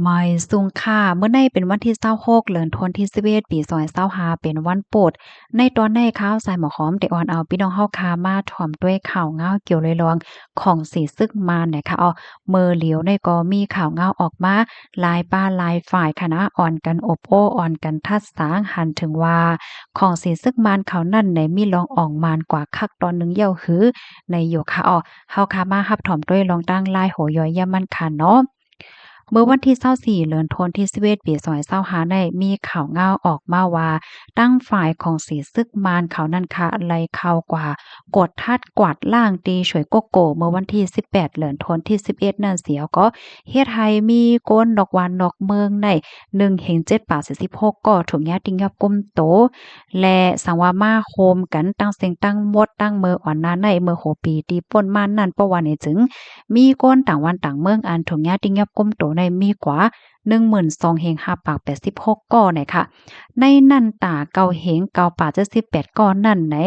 ໝາຍສຸງຄ່າ, ມື້ໃນເປັນວັນທີຊາວຫົກ ເດືອນທັນວາ ປີສອງພັນຊາວຫ້າ ເປັນວັນພຸດ. ໃນຕອນໃນຂ່າວສາຍໝໍຄອມ ໄດ້ອອນເອົາພີ່ນ້ອງເຮົາຄ່າມາຖອມດ້ວຍຂ່າວງາວກ່ຽວລອຍລອງຂອງສີຊຶກມານນະຄະ. ເອົາ ເມື່ອຫຼຽວໃນກໍມີຂ່າວງາວອອກມາ ຫຼາຍປາຫຼາຍຝ່າຍຄະນະ ອອນກັນອົບໂອ້ ອອນກັນທັດສາງ ຫັນເຖິງວ່າ ຂອງສີຊຶກມານເຂົານັ້ນໄດ້ມີລອງອອງມານກວ່າຄັກຕອນໜຶ່ງແລ້ວຫຼື ໃນຢູ່ຄະ. ເອົາ ເຮົາຄ່າມາຮັບຖອມດ້ວຍລອງຕັ້ງລາຍຫົວຍ່ອຍຢາມມັນຄະເນາະ. ເມື່ອວັນທີຊາວສີ່ ເດືອນທັນວາ ປີສອງພັນຊາວຫ້າ ໄດ້ມີຂ່າວງາວອອກມາວ່າ ທາງຝ່າຍຂອງສີຊຶກມານເຂົານັ້ນຄະ ໄດ້ເຂົ້າກວ່າກວດທັດກວາດລ້າງທີ່ສວຍໂກໂກ ເມື່ອວັນທີສິບແປດ ເດືອນທັນວາ ປີສິບເອັດນັ້ນເສຍກໍ ເຮັດໃຫ້ມີຄົນນອກບ້ານນອກເມືອງໃນ ໜຶ່ງເຮງເຈັດປາກສີ່ສິບຫົກກໍ ຖືກຍາດຕິງຍອບກຸມໂຕ ແລະ ສັງວ່າມາໂຮມກັນທັງເສັງທັງໝົດ ຕັ້ງເມື່ອອອນໜ້າໃນ ເມື່ອຫົວປີທີ່ປົນມານັ້ນ ເພາະວ່ານີ້ຈຶ່ງມີຄົນຕ່າງບ້ານຕ່າງເມືອງ ອັນຖືກຍາດຕິງຍອບກຸມໂຕໃນມີກວ່າ ໜຶ່ງໝື່ນສອງເຮງຫ້າປາກແປດສິບຫົກກໍນະຄະ. ໃນນັ້ນຕາ ເກົ້າເຮງເກົ້າປາກເຈັດສິບແປດກໍນັ້ນໃນ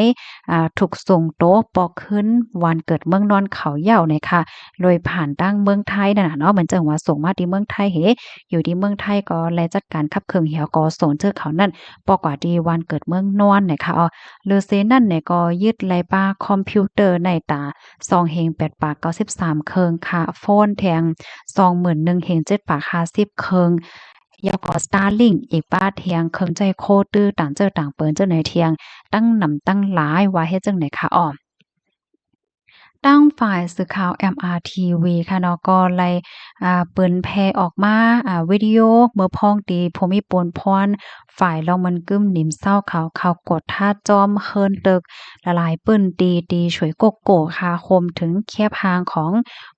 ອາ ຖືກສົ່ງໂຕປອກຄືນບ້ານເກີດເມືອງນອນເຂົາແລ້ວນະຄະ ໂດຍຜ່ານທາງເມືອງໄທນັ້ນນະເນາະ. ເໝືອນຈັ່ງວ່າສົ່ງມາທີ່ເມືອງໄທເຮ ຢູ່ທີ່ເມືອງໄທກໍໄດ້ຈັດການຂັບເຄື່ອນແລ້ວ ກໍສົ່ງເຈີເຂົານັ້ນ ປອກກວ່າທີ່ບ້ານເກີດເມືອງນອນນະຄະ. ເອົາ ຫຼືເສຍນັ້ນນະ ກໍຍຶດໄດ້ປາຄອມພິວເຕີໃນຕາ ສອງເຮງແປດປາກເກົ້າສິບສາມເຄິ່ງ, ຄ່າໂຟນແທ່ງ ສອງໝື່ນໜຶ່ງເຮງເຈັດປາກຫ້າສິບເຄິ່ງ, ແລ້ວກໍ Starlink ອີກປາແທ່ງເຄື່ອງໃຊ້ໂຄຕື້ຕ່າງເຈີຕ່າງເປີນເຈົ້າໃນແທ່ງ ຕັ້ງນຳຕັ້ງຫຼາຍ ວ່າເຮັດຈັ່ງໃດຄະ. ເອົາ ທາງຝ່າຍສື່ຂ່າວ ເອັມອາທີວີ ຄະເນາະ ກໍໄດ້ ອາ ເຜີຍແຜ່ອອກມາ ອາ ວິດີໂອເມື່ອພ້ອງທີ່ຜູ້ມີປຸນພອນ ຝ່າຍລອງມັນກຶມນິມເຊົາເຂົາ ເຂົ້າກວດທາດຈອມເຮືອນຕຶກຫຼາຍໆພື້ນທີ່ ທີ່ສວຍໂກໂກຄະ ໂຮມເຖິງແຄບຮ່າງຂອງ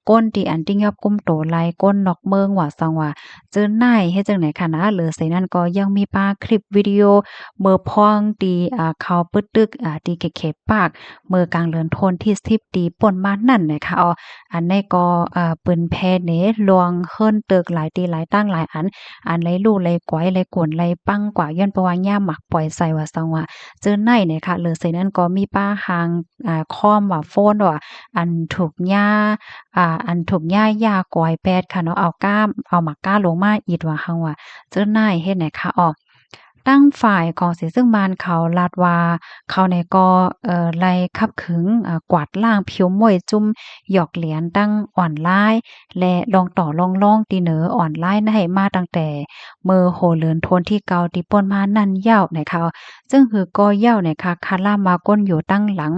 ຄົນທີ່ອັນຕິງຍອບກຸມໂຕ ແລະ ຄົນນອກເມືອງວ່າຊັ້ນວ່າ ເຈີນາຍເຮັດຈັ່ງໃດຄະນະ. ຫຼືເສຍນັ້ນກໍຍັງມີປາຄລິບວິດີໂອເມື່ອພ້ອງທີ່ ອາ ເຂົາປຶດຕຶກ ອາ ທີ່ເຂດເຂດປາກ ເມື່ອກາງເດືອນທັນວາທີສິບທີ່ປົນມານັ້ນນະຄະ. ເອົາ ອັນໃດກໍ ເອີ ເປິນແຜ່ເນລວງເຮືອນຕຶກຫຼາຍທີ່ຫຼາຍຕັ້ງຫຼາຍອັນ ອັນໄຫຼຫຼູໄຫຼກວາຍໄຫຼກົນໄຫຼປັງກວ່າ ຍ້ອນເພາະວ່າຍາມໝາກປ່ອຍໃສ່ວ່າຊັ້ນວ່າ ເຈີນາຍນະຄະ. ຫຼືເສຍນັ້ນກໍມີປາຫາງ ອາ ຄອມວ່າໂຟນວ່າ ອັນຖືກຍາ ອາ ອັນຖືກຍາຢາກວາຍແປດຄະເນາະ ເອົາກ້າມ ເອົາໝາກກ້າລົງມາອີກວ່າຫັ້ນວ່າ ເຈີນາຍເຮັດນະຄະ. ເອົາ ທາງຝ່າຍຂອງສີຊຶກມານເຂົາລາດວ່າ ເຂົານີ້ກໍ ເອີ ໄລ່ຂັບຂຶງ ເອີ ກວາດລ້າງຜິວມ້ວຍຈຸ້ມຢອກຫຼຽນທາງອອນລາຍ ແລະ ລອງຕໍ່ລອງລອງທີ່ເໜີອອນລາຍໃຫ້ມາຕັ້ງແຕ່ເມື່ອຫົວເດືອນທັນວາທີເກົ້າທີ່ປົນມານັ້ນແລ້ວນະຄະ. ເຊິ່ງຄືກໍແລ້ວນະຄະ ຄາລາມວ່າຄົນຢູ່ທາງຫຼັງ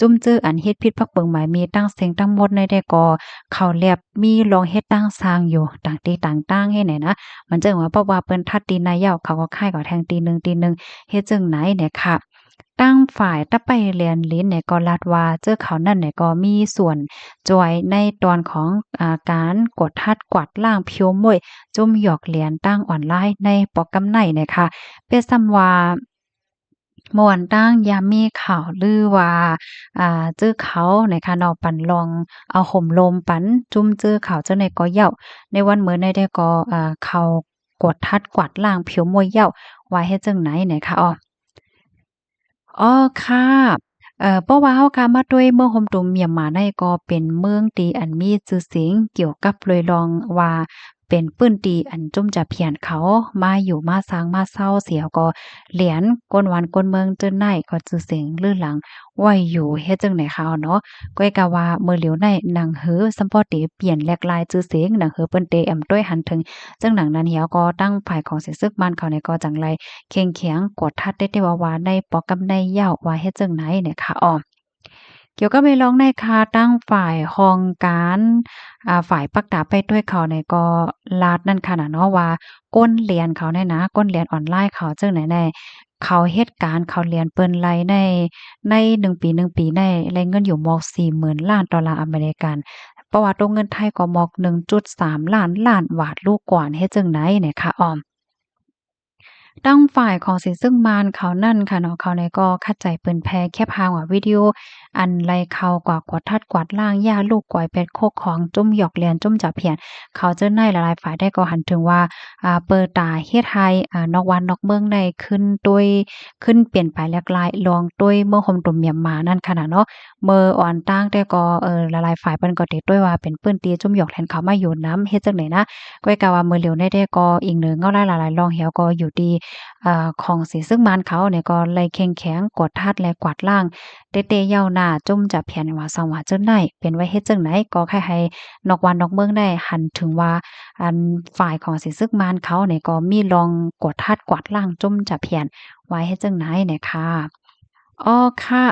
ຈຸ້ມຈື່ອັນເຮັດຜິດປັກເບິ່ງໝາຍມີຕັ້ງເສັງທັງໝົດໃນແຕ່ກໍ ເຂົາແລບ ມີລອງເຮັດຕັ້ງສ້າງຢູ່ຕ່າງທີ່ຕ່າງຕ່າງເຮັດແນນະ. ມັນຈຶ່ງວ່າ ເພາະວ່າເພິ່ນທັດຕີນາຍເຍົາ ເຂົາກໍຄ້າຍກໍແທງຕີໜຶ່ງຕີໜຶ່ງ ເຮັດຈັ່ງໃນແນຄະ. ທາງຝ່າຍຕະໄປແລນລິນແນກໍລາດວ່າ ເຈີເຂົານັ້ນແນກໍມີສ່ວນຊ່ວຍໃນຕອນຂອງ ອາ ການກວດທັດກວາດລ້າງຜິວມ້ວຍຈຸ້ມຢອກຫຼຽນທາງອອນລາຍໃນໂປຣແກຣມໃນແນຄະ. ເປັນສ່ຳວ່າ ມ່ວນຕັ້ງຍາມມີຂ່າວລືວ່າ ອາ ຈື່ເຂົານະຄະເນາະ ປັນລອງເອົາໂຮມລົມປັນຈຸ້ມຈື່ເຂົາເຈົ້າໃນກໍເຍົາະ ໃນວັນມື້ໃນແດ່ກໍ ອາ ເຂົາກວດທັດກວາດລ້າງຜິວມ້ວຍເຍົາະ ວ່າເຮັດຈັ່ງໃດນະຄະ. ອໍ ອໍ ຄ່ະ ເອີ ເພາະວ່າເຮົາກະມາດ້ວຍເມືອງໂຮມຕຸມມຽມມາໃນກໍເປັນເມືອງທີ່ອັນມີຊື່ສຽງກ່ຽວກັບໂດຍລອງວ່າ ເປັນພື້ນທີ່ອັນຈຸ້ມຈາພຽນເຂົາມາຢູ່ມາສ້າງມາເຊົາ ສຽວກໍຫຼຽນ ຄົນບ້ານຄົນເມືອງເຈີນາຍກໍຊື່ສຽງລືຫຼັງໄວ້ຢູ່ ເຮັດຈັ່ງໃດຄະເນາະ. ກ້ອຍກະວ່າມື້ຫຼຽວໃນໜັງສືສຳພໍເຕປ່ຽນແຫຼກລາຍຊື່ສຽງ ໜັງສືເພິ່ນເຕແອມດ້ວຍຫັນເຖິງ ເຊິ່ງດັ່ງນັ້ນແລ້ວກໍທາງຝ່າຍຂອງສີຊຶກມານເຂົານີ້ກໍຈັ່ງໄດ້ເຄັ່ງແຂງກວດທັດແຕ່ວ່າ ວ່າໃນໂປຣແກຣມໃນເຍົາະ ວ່າເຮັດຈັ່ງໃດນະຄະ. ອໍ ກ່ຽວກັບເລື່ອງໃນຄະ ທາງຝ່າຍຫ້ອງການ ອາ ຝ່າຍປັກຕາໄປດ້ວຍເຂົານີ້ກໍລາດນັ້ນຂະນະເນາະ ວ່າກົນຫຼຽນເຂົານີ້ນະ ກົນຫຼຽນອອນລາຍເຂົາຈັ່ງໃດແດ່ ເຂົາເຮັດການ ເຂົາຫຼຽນເພິ່ນໄລ່ໃນ ໃນໜຶ່ງປີ ໜຶ່ງປີໃນໄດ້ເງິນຢູ່ໝອກສີ່ໝື່ນລ້ານໂດລາອາເມລິກັນ ເພາະວ່າຕົວເງິນໄທກໍໝອກໜຶ່ງຈຸດສາມລ້ານລ້ານບາດລູກກວນ ເຮັດຈັ່ງໃດນະຄະ. ອໍ ທາງຝ່າຍຂອງສີຊຶກມານເຂົານັ້ນຂະເນາະ ເຂົານີ້ກໍຂັດໃຈເຜີຍແຜ່ແຄບຮ່າງວ່າວິດີໂອ ອັນໄລ່ເຂົ້າກວາດ ກວດທັດກວາດລ້າງ ຢາລູກກວາຍແປດໂຄກຂອງຈຸ້ມຢອກແລນ ຈຸ້ມຈະພຽນເຂົາເຈົ້າໃນ ຫຼາຍໆຝ່າຍໄດ້ກໍຫັນເຖິງວ່າ ອ່າ ເປີດຕາເຮັດໃຫ້ ອ່າ ນອກບ້ານນອກເມືອງໃນຂຶ້ນໂດຍ ຂຶ້ນປ່ຽນໄປຫຼາກຫຼາຍ ລອງໂດຍເມືອງໂຮມຕຸມມຽນມານັ້ນຂະນະເນາະ. ເມື່ອອ່ອນຕ່າງແຕ່ກໍ ເອີ ຫຼາຍໆຝ່າຍເພິ່ນກໍຕິໂຕ້ຍວ່າເປັນພື້ນທີ່ຈຸ້ມຢອກແລນເຂົາມາຢູ່ນຳ ເຮັດຈັ່ງໃດນະ. ກ້ອຍກາວ່າເມື່ອຫຼຽວໃນແຕ່ກໍອີງເໜີເງົາລາຍຫຼາຍໆລອງແຮວກໍຢູ່ທີ່ ເອີ ຂອງສີຊຶກມານເຂົານີ້ກໍໄລ່ເຄັ່ງແຂງ ກວດທັດ ແລະ ກວາດລ້າງ ເຕະເຢາວໜ້າຈຸ້ມຈະພຽນວ່າ ສັງຫວາຈຸດໃດ ເປັນໄວ້ເຮັດຈັ່ງໃດ ກໍໃຫ້ ໃຫ້ນອກບ້ານນອກເມືອງໄດ້ຫັນເຖິງວ່າ ອັນຝ່າຍຂອງສີຊຶກມານເຂົານີ້ກໍມີລອງກວດທັດກວາດລ້າງຈຸ້ມຈະພຽນວ່າເຮັດຈັ່ງໃດນີ້ຄ່ະ. ອໍ ຄ່ະ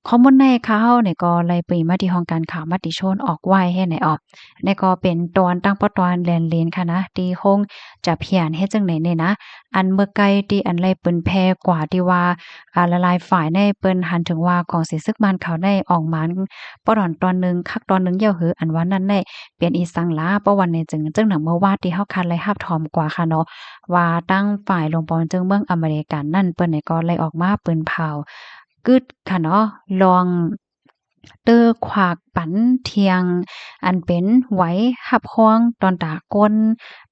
ຂໍ້ມູນໃນຂ່າວເຮົານີ້ກໍໄລ່ເປີດມາທີ່ຫ້ອງການຂ່າວມະຕິຊົນອອກໄວ້ໃຫ້ແນ່ອອກ ນີ້ກໍເປັນຕອນຕັ້ງປະຕອນແລນເລນຄ່ະນະ ທີ່ໂຮງຈະພຽນເຮັດຈັ່ງໃດນີ້ນະ. ອັນເມື່ອໄກທີ່ອັນໄລ່ເປີນແຜ່ກວ່າທີ່ວ່າ ອ່າ ຫຼາຍໆຝ່າຍໃນເພິ່ນຫັນເຖິງວ່າຂອງສີຊຶກມານເຂົາໄດ້ອອກມາປະດອນຕອນໜຶ່ງ ຄັກຕອນໜຶ່ງແລ້ວຫຼື ອັນວ່ານັ້ນໄດ້ເປັນອີ່ສັງຫຼາ ເພາະວ່າໃນຈຶ່ງ ຈຶ່ງໜັງເມື່ອວານທີ່ເຮົາຄາດໄລ່ຮັບຖອມກວ່າຄ່ະເນາະ ວ່າທາງຝ່າຍຫຼວງປອງເຈິງເມືອງອາເມລິກັນນັ້ນ ເພິ່ນນີ້ກໍໄດ້ອອກມາເປີນເຜົາ ກຶດຄ່ະເນາະ ລອງ ເຕີຂວາກປັນທ່ຽງ ອັນເປັນໄຫວຮັບຮອງຕອນຕາກົນ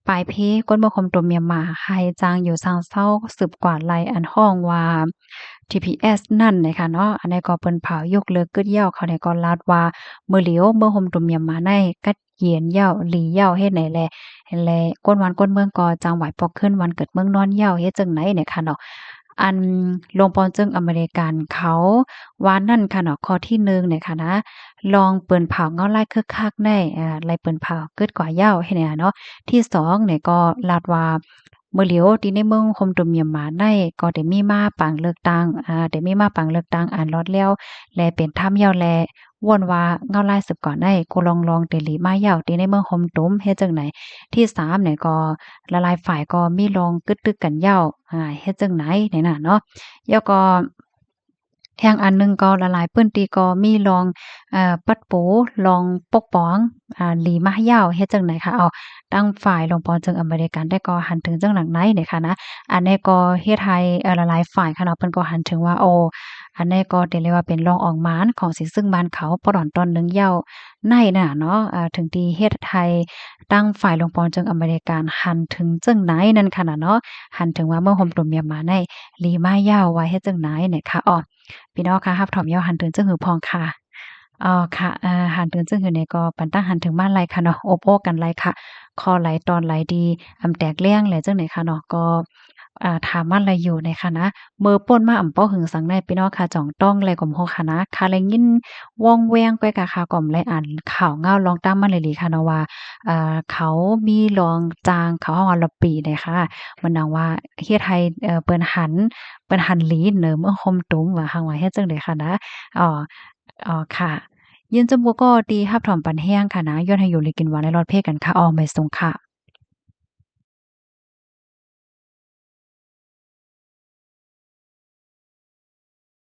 ປາຍເພ ກົນເມືອງໂຮມຕຸມມຽນມາ ໃຫ້ຈ້າງຢູ່ສ້າງເຊົາ ສືບກວາດໄລ່ອັນຮ້ອງວ່າ ທີພີເອັສ ນັ້ນນະຄະເນາະ. ອັນໃດກໍເພິ່ນເຜົາຍົກເລີກກຶດຢາວ ເຂົາໃດກໍລາດວ່າ ມື້ຫຼຽວເມືອງໂຮມຕຸມມຽນມາໃນກັດ ເຢັນຢາວ ຫຼີຢາວ ເຮັດໃດແລ ແລະ ຄົນບ້ານຄົນເມືອງກໍຈັ່ງໄຫວ້ປອກຄືນບ້ານເກີດເມືອງນອນຢາວ ເຮັດຈັ່ງໃດນີ້ຄ່ະເນາະ. ອັນຫຼວງປອງເຈິງອາເມລິກັນເຂົາວ່ານັ້ນຄ່ະເນາະ ຂໍ້ທີໜຶ່ງນີ້ຄ່ະນະ ລອງເປີນເຜົາເງົາລາຍຄຶກຄັກໃນ ເອີ ໄລ່ເປີນເຜົາກຶດກວ່າຢາວ ເຮັດໃດເນາະ. ທີສອງນີ້ກໍລາດວ່າ ມື້ຫຼຽວທີ່ໃນເມືອງໂຮມຕຸມມຽນມາໃນ ກໍໄດ້ມີມາປາງເລືອກຕັ້ງ ອາ ໄດ້ມີມາປາງເລືອກຕັ້ງອັນລອດແລ້ວ ແລະ ເປັນທຳຢາວ ແລະ ວອນວ່າເງົາລາຍສືບກ່ອນໃນ ໂກລອງລອງເຕລີມາຢາວ ທີ່ໃນເມືອງໂຮມຕຸມ ເຮັດຈັ່ງໃດ. ທີສາມນີ້ກໍຫຼາຍໆຝ່າຍກໍມີລອງກຶດຕຶກກັນຢາວ ອາ ເຮັດຈັ່ງໃດນີ້ນະເນາະ. ແລ້ວກໍ ແຮງອັນໜຶ່ງກໍຫຼາຍໆພື້ນທີ່ກໍມີລອງ ເອີ ປັບປຸງ ລອງປົກປ້ອງ ອາ ຫຼີມາຢາວ ເຮັດຈັ່ງໃດຄ່ະ. ເອົາ ທາງຝ່າຍຫຼວງປອງເຈິງອາເມລິກັນໄດ້ກໍຫັນເຖິງຈັ່ງໃດນີ້ຄ່ະນະ. ອັນນີ້ກໍເຮັດໃຫ້ ເອີ ຫຼາຍໆຝ່າຍຄ່ະເນາະ ເພິ່ນກໍຫັນເຖິງວ່າ ໂອ ອັນນີ້ກໍໄດ້ເລີຍວ່າເປັນລອງອອກມາຂອງສີຊຶກມານເຂົາ ປະດອນຕອນໜຶ່ງຢາວໃນນະເນາະ ເອີ ເຖິງທີ່ເຮັດໃຫ້ທາງຝ່າຍຫຼວງປອງເຈິງອາເມລິກັນຫັນເຖິງຈັ່ງໃດນັ້ນຄ່ະນະເນາະ ຫັນເຖິງວ່າເມືອງໂຮມຕຸມມຽນມາໃນ ຫຼີມາຢາວ ວ່າເຮັດຈັ່ງໃດນີ້ຄ່ະ. ອໍ ພີ່ນ້ອງຄ່ະ ຮັບຖອມຢາວຫັນເຖິງຈຶ່ງຫື່ພອງຄ່ະ. ອໍ ຄ່ະ ເອີ ຫັນເຖິງຈຶ່ງຫື່ນີ້ກໍປັນຕັ້ງຫັນເຖິງມາໄລຄ່ະເນາະ ອົບໂອ້ກັນໄລຄ່ະ ຂໍ້ໄລຕອນໄລດີ ອຳແຕກແລ້ງແລຈັ່ງໃດຄ່ະເນາະ ກໍ ອາ ຖາມມາໄລຢູ່ໃນຄ່ະນະ. ເມື່ອປົນມາອຳບໍ່ຫຶງສັງໃນ ພີ່ນ້ອງຄ່ະ ຈ່ອງຕ້ອງແລກໍບໍ່ຮູ້ຄ່ະນະ ຄ່າໄລຍິນວ່ອງແວ່ງ ກ້ອຍກະຄ່າກໍບໍ່ໄລອ່ານຂ່າວເງົາລອງຕາມມາເລີຍລີຄ່ະເນາະວ່າ ເອີ ເຂົາມີລອງຈ້າງ ເຂົາຮ້ອງວ່າລັອບປີ້ໃດຄ່ະ ມັນໜັງວ່າເຮັດໃຫ້ ເອີ ເພິ່ນຫັນ ເພິ່ນຫັນຫຼີເນີເມືອງໂຮມຕຸມວ່າ ຫາງວ່າເຮັດຈັ່ງໃດຄ່ະນະ. ອໍ ອໍ ຄ່ະ ຍິນຈຳພວກກໍທີ່ຮັບຖອມປັນແຮງຄ່ະນະ ຍ້ອນໃຫ້ຢູ່ດີກິນຫວານ ແລະ ລອດເພກັນຄ່ະ. ອໍ ໄມສູງຄ່ະ.